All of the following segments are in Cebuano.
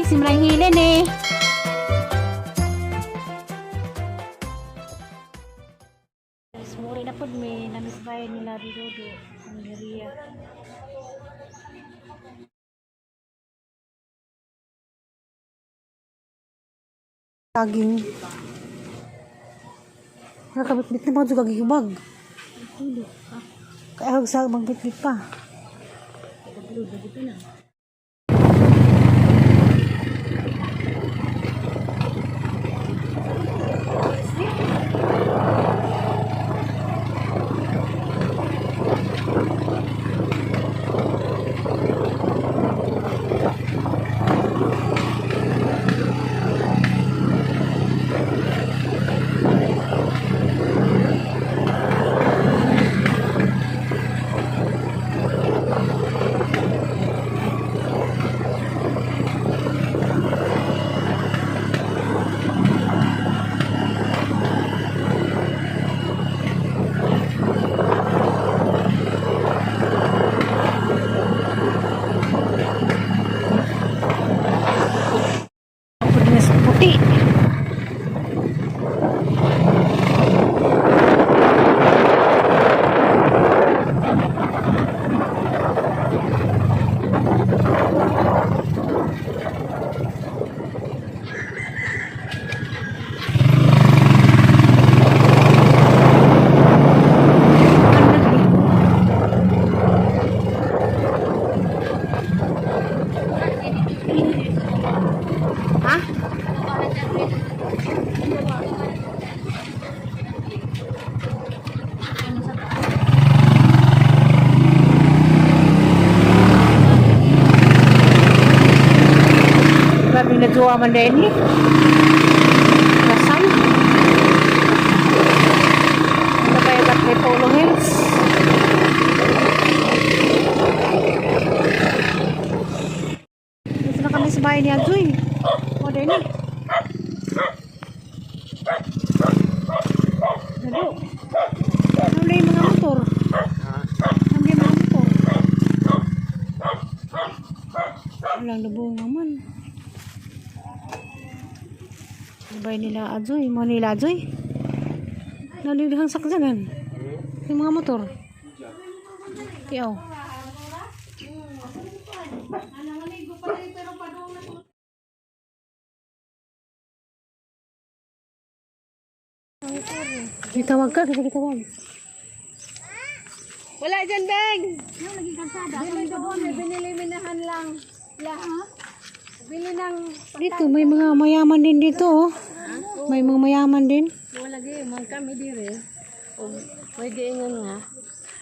Simrang hilin eh. Guys, muri na pod may namisbay nila Ridodo ang area. Saging. Nakabitbit na mga juga gigibag. Kaya huwag sa magbitbit pa. Pwede na sa puti. Ha? Grabe naggawa man din eh. Lasal. Ano ba yung may Polo Hills? Dito na kami sa bahay ni Adjoy. O, din eh. Dado. Ano na yung mga motor? Ano na yung mga motor? Walang lubong naman. Ano ba yun nila Adjoy? Mga nila Adjoy? Nalilihang saksanan. Yung mga motor. Tiyaw. Gitawag ka, kasi gitawag. Wala dyan, Beng! Binili minahan lang. Lahat. Bili ng... Dito, may mga mayaman din dito, oh. May mga mayaman din. Wala gi, man kami dire. Og may giingon nga.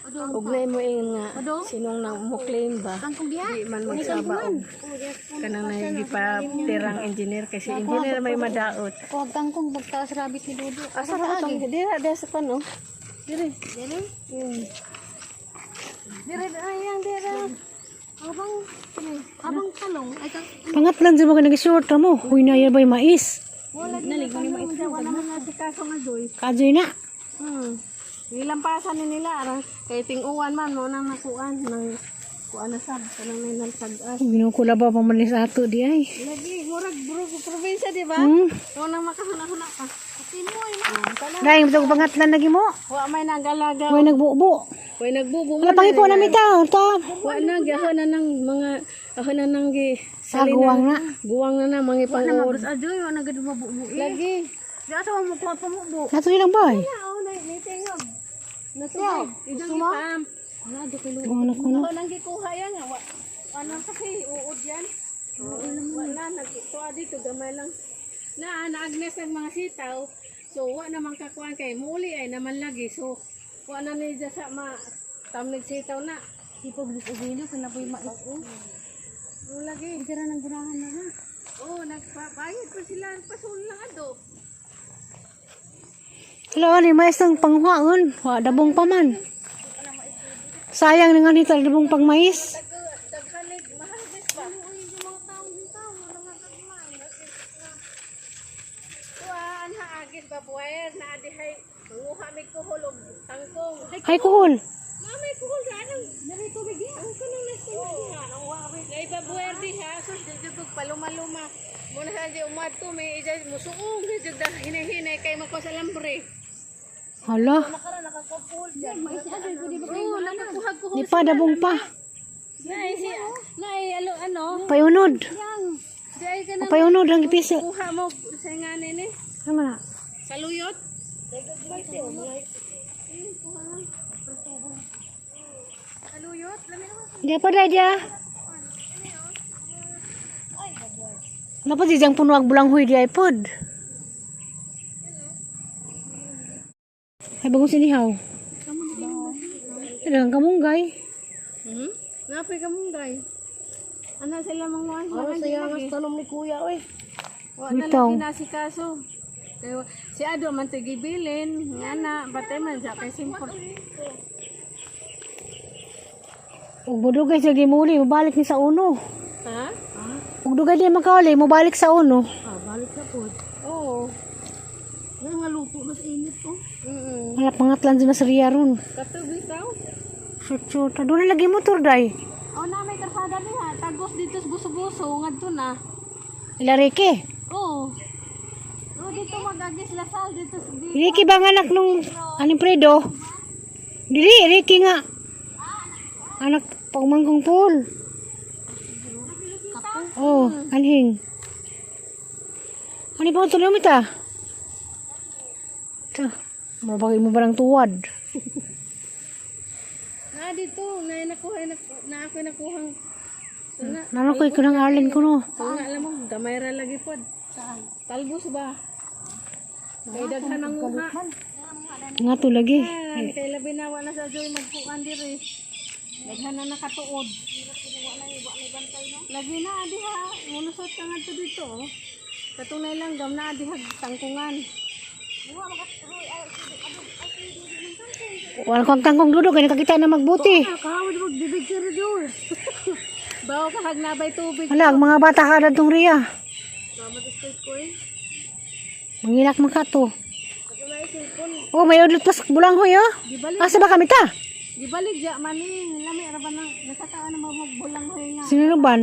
Og nay mo ingon nga. Sinong na mo claim ba? Di man magsaba og kanang nagipatirang engineer kasi engineer may madaot. Huwag kang pagtaas rabbit ni Dodo. Asa ra tong dira dira sa pan oh. Dire. Dire. Dire ayan dire. Habang habang talong ay kang Pangatlan sa mga nag-short mo. Huy na yan ba'y mais? wala ni mais. Wala man na si kaso nga doy. Kajoy na. Nilampasan ni nila aron kay ting-uwan man mo nang nakuan nang kuan na sab kanang may nalpag-as. Ginukula ba pamalis ato di ay? Lagi murag bro probinsya di ba? Hmm? Mo nang makahuna-huna ka. Timoy na. Dahil ito pangatlan lagi mo. Wa may nagalaga. Huwag nagbubo. Way nagbubo Wala pangipo na mita. Ta. Wa na gahon na nang mga ahon na nang gi Saguwang na. Guwang na na mga pang-uod. Ajoy wa na gud mabubo. Lagi. Di asa mo kuha pamubo. Nato ilang bay. Oo, na may tingog. Natubig. Idang gipam. Wala do kilo. Ano ko na. Ako nang gikuha yan nga. Wa ano kasi uod yan. Wala nagtuwa dito gamay lang. Na na Agnes ang mga sitaw. So wa naman kakuan kay muli ay naman lagi. So wa na ni sa ma tamnig sitaw na. Ipog ubino sa napoy mais. Oo lagi. Tira ng gurahan na ha. Oo, nagpabayad pa sila pasul lang ado. Wala ni mais ang panghuaon. Wa dabong pa man. Sayang na nga nito dabong pang mais. Daghanig maharvest ba? Kuan haagis ba buwer na adihay manguha mig kuhol og tangkong. Ay kuhol. Mamay kuhol sa anong dali tubig diha. Ang kanang nasa diha. Kay babuer di ha, sus di jud og paluma-luma. Muna sa di umadto may ija musuong jud da hinay-hinay kay makuha sa lambre. Hala, Oo, nakakuha ko. di pa dabong pa. Nay si nay alo ano? Payunod. Di ay ka na Payunod ang gipisi. kuha mo sa nga nini. Ano na? Saluyot. Saluyot, lami naman. Di pa dai dia. Napa di jang puno ag bulanghoy di ay pod. Ay bagong sinihaw. Daghang kamunggay. Napay ka mong gay. Ana sila mga Ano sa yangas Tanom ni kuya, oy. Wa na Bitaw. lagi nasikaso. Kay si Ado man to gibilin, nga na batay man sa kay simpol. Ug budugay sa gimuli, mobalik ni sa uno. Ha? Ug dugay di makauli, mobalik sa uno. Ah, balik na po. Oo. Nga nga luto na sa init, oh. Wala pangatlan sa Riya ron. Kato bitaw. Chuchuta, doon na lagi motor day. Oh, na may karsada niya. Tagos dito sa buso-buso ngadto na. Ilarike. Oo. Oh, dito magagis Lasal dito sa di. Ricky ba ang anak nung aning Fredo? Dili, Ricky nga. Anak pagmangkong pool. Oh, anhing. Ano pa tuloy mo ta? Ta, mabagay mo ba ng tuwad? Na dito na nakuha na, na ako nakuhang suna. Nano ko ikaw ng Arlen ko no. Suna alam mo gamay ra lagi pod. Saan? Talbos ba? Kay daghan ang uha. Nga to lagi. Yan, kay labi na wala sa joy magkuan diri. Daghan na nakatuod. Lagi na adi ha, mulusot ka ngadto dito. Oh. Katunay lang gam na adi ha tangkungan. Wala kong tangkong dudok, kaya nakakita na magbuti. Kahawad mo, bibig sa radyo. Bawo ka hagnabay tubig. Hala, ang mga bata ka na tong Riya. Ko eh. Mangilak man ka to. Oh, may udlot pas bulang hoy oh. Gibalik, Asa ba kami ta? gibalik ja man ni, lami ra ba nang nakataan na magbulang hoy nga. Sinunuban?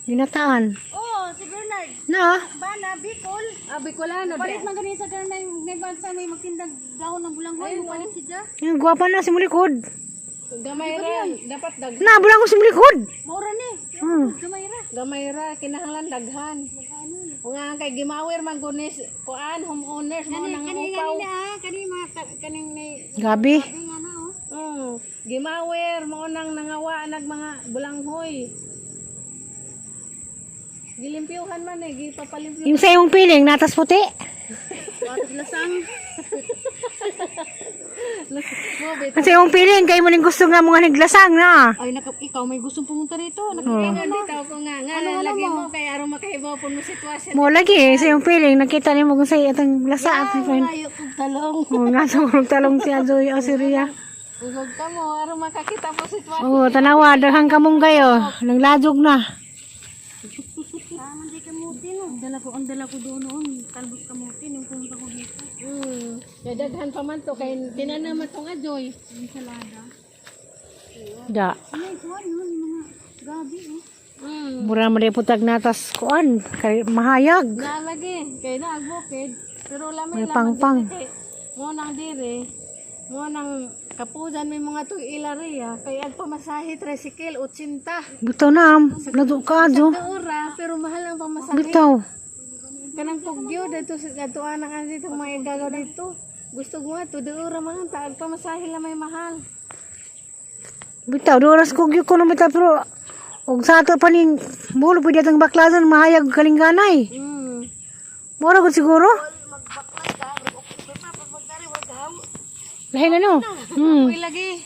Ginataan. Oh, si Bernard. Na, Bana, Bicol. Ah, Bicolano. Palit man ganin sa ganun na yung ngayon sa may magtindag dahon ng bulanghoy. Palit siya. yung gwapa na si Mulikod. Gamay ra, dapat dag Na, bulang ko si Mulikod. Maura ni. Gamay ra. Gamay ra kinahanglan daghan. Nga kay gimawer man gunis kuan homeowners mo nang Kani upaw. nga ah, kani mga kaning may Gabi. nga na oh. Gimawer mo nang nangawa nag mga bulanghoy. Gilimpyuhan man eh, gipapalimpyo. Yung sa imong piling, natas puti. Watos lasang. Mo bit. Ang sa imong piling, kay mo ning gusto nga mga naglasang na. Ay naka, ikaw may gustong pumunta rito. Nga bitaw ko nga nga lagi mo kay aron makahibaw pud mo sitwasyon. Mo lagi, eh, sa imong piling, nakita nimo kung sa atong lasa at friend. Ayo kog talong. Oh, nga sa urong talong si Azoy o si Ria. Ugog ka mo aron makakita po sitwasyon. Oh, tanawa, daghang kamong kayo. Nanglajog na. Ah, man di kamuti no. Dala ko ang dala ko doon noon, talbos kamuti nung pumunta ko dito. Kay daghan pa man to kay tinanaman tong ajoy. Ensalada. Da. Ay, kuan yun, yung mga gabi oh. Mura man putag natas kuan, kay mahayag. Nalagi kay na bukid pero lami May lang pangpang. kay mo nang dire mo nang kapudan may mga tuig ilariya kay ang pamasahe tricycle 80. Bitaw na, lado ka ajo. Ora pero mahal ang pamasahe. Bitaw. Kanang pugyo dito sa dito anak ang dito mga gagaw dito. Gusto ko nga to ora man ang taag pamasahe lang may mahal. Bitaw, do oras kog ko no bitaw pero og sa ato pa ning mulo pwede atong baklasan mahayag kalingganay. Mura gud siguro. Lahi na no. Uy lagi.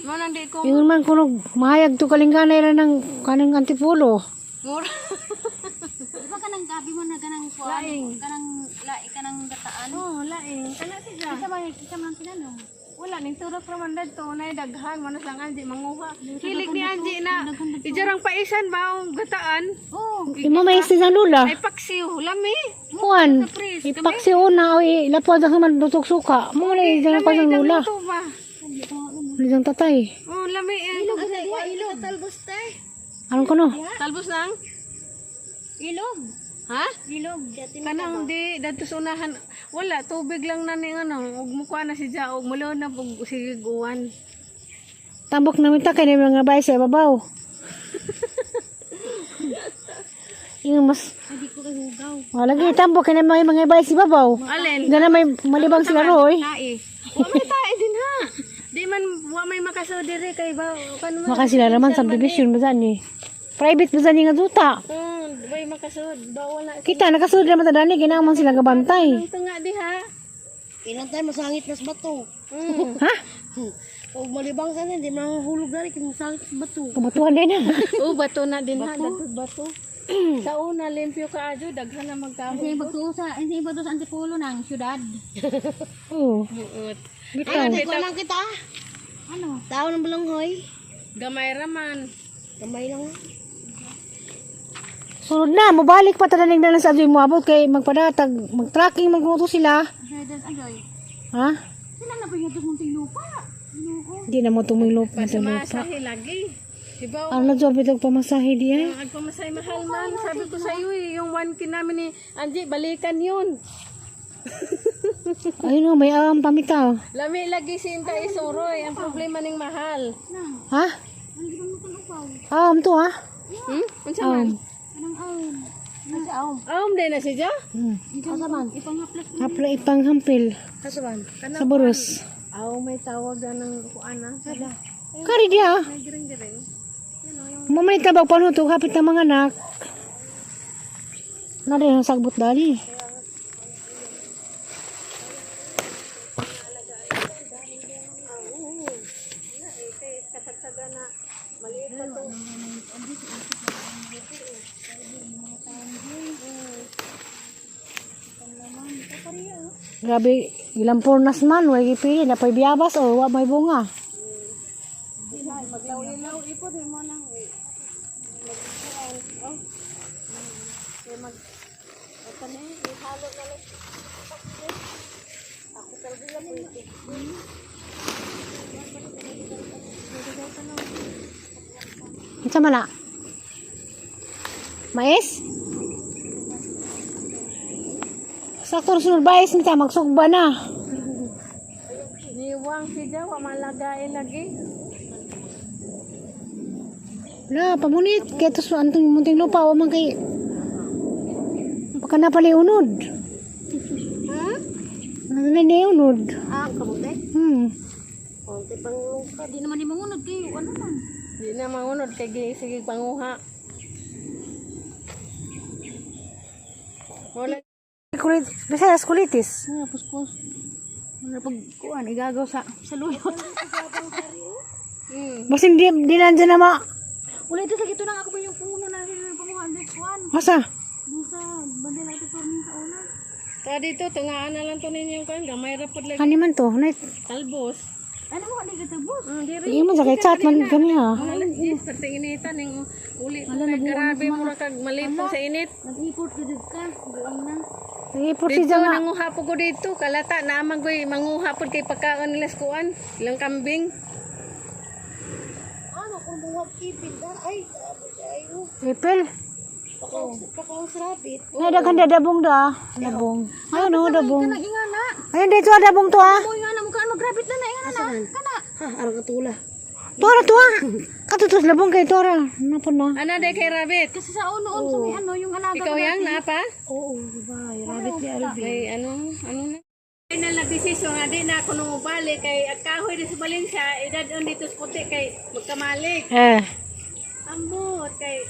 Mo nang di ko Ingon man kuno mahayag to kalingganay ra ng kanang antipulo. mura. Di ba kanang gabi mo na ganang kuan? Laing. Kanang lai kanang gataan. Oh, laing. Kana siya. Isa ba isa man tinanong? Wala ning turok ra man dadto nay daghan man lang anji manguha. Hilig ni anji na ijarang paisan ba ang gataan? Oh, Imo may isa sa lula. Ay paksiw lami. Kuan. Ipaksiw na o ilapo sa man lutok suka. Mo na ijang pa sa lula. Luto ba? Ijang tatay. Oh, lami. Eh. Ilog sa diha, ilog. Talbos tay. Ano ko no? Talbos nang? Ilog. Ha? Ilog. Kanang di dadto sa unahan wala tubig lang na ning ano ug mukuha na si Ja ug mulo na pug sige guwan. Tambok namin ta kay na mga bahay sa ibabaw. Yung mas Hindi ko kay hugaw. wala lagi tambok kay na mga bahay sa ibabaw. Alin? Dana may malibang sila roy. Tae. Wa may tae din ha. Di man wa may makaso diri kay ba kan man. Maka sila naman subdivision ba saan eh. Private ba saan nga duta? Way makasud ba wala. Kita nakasulod naman ta dani kinaman sila gabantay. Ito nga di ha. Ilan tayo masangit nas bato. Ha? Huwag malibang sana, hindi mahulog na rin kung masangit sa bato. Kabatuhan din na. Oh, bato na din ha, bato. Bato. Sa una limpyo ka adyo daghan na magkahoy. Hindi pagtuo sa, hindi ba sa Antipolo ng syudad? Oo. Muot. Bitaw. Ko lang kita. Ano? Tao ng balonghoy. Gamay ra man. Kamay lang. Sunod na, mabalik pa tadanig na lang sa adyo mo abot kay magpadatag, mag-tracking magluto sila. Adoy. Ha? Sila na ba yung munting lupa? Ginoo. Hindi na mo tumulop na lupa. Masahe lagi. Diba? Ang na job itong pamasahe di ay. Ang agpamasay mahal man. Sabi ko sa iyo eh, yung 1K namin ni Angie, balikan yun. Ayun o, may awang pamitaw. Lami lagi si Inta Isuroy. Ang problema ning mahal. Ha? Awam to ha? Unsa man? Anong awon? Ano awon? Awom din na si Ja? Asa man? Ipanghaplas. Hapla ipanghampil Asa man? sa buros. Aw, may tawag na ng kuan ah. Kari di ha? May giring-giring. Mamanit na ba panuto kapit na mga anak? Na rin ang sagbot dali. Grabe, ilang pornas man, way gipili, napay biyabas o wa may bunga. Maglaw-ilaw ipod mo nang eh. Magkuan. Oh. Kay mag Ito na eh, ihalo na lang. Ako talaga lang ito. Unsa man na? Mais? Sakto sunod bais nita magsugba na. Niwang si Ja, wa malagain lagi. Wala, pamunit. Kaya tos antong munting lupa, wa man kay baka na pala unod. Ha? Ano na unod? Ah, ang kamote? Konti pang lungka. Di naman ni mangunod kayo. Ano man? Di na mangunod kay sige panguha. Wala Kulit, Visayas kulitis. Ano, puskos. Ano pag kuan, igagaw sa luyot. Basin di nandyan na ma. Wala ito sa gito nang ako pa yung puno na rin panguha ang kuan. Masa? Doon sa bandila ito farming sa una. Ta dito tungaan na lang to ninyo kan gamay ra pud lagi Ano man to? Nay, talbos. Ano mo ka tabos? Diri. di man sa kay chat man kami ha. Mga alas 10 perting initan ning uli to kay grabe mura kag malipong sa init. Nag-import ka dito ka. Buang na. Nag-ipor si Dito nga. nanguha po ko dito kalata na man koy manguha pod kay pagkaon nila sa kuan ilang kambing. Ano kung buwag ipin da? Ay, ay, oh. Ipil. Pakaw sa rapit. Nay, daghan da dabong da. Dabong. Ayun oh, dabong. Inga na. Ayun dito ah, dabong to ah. Mo inga na mukhaan magrapit na na inga na. Kana. Ha, arang katula. Tora to ah. Katutos labong kay Tora. Ano po na? Ana day kay rabbit. Kasi sa unoon sa may ano yung alaga. Ikaw yang naa pa? Oo, bye. Rabbit ni Alvin. May ano ano na. Ay na lang desisyon nga di na ako numubalik kay ang kahoy di sa Valencia edad on dito sa puti kay magkamalik. Eh. Ambot kay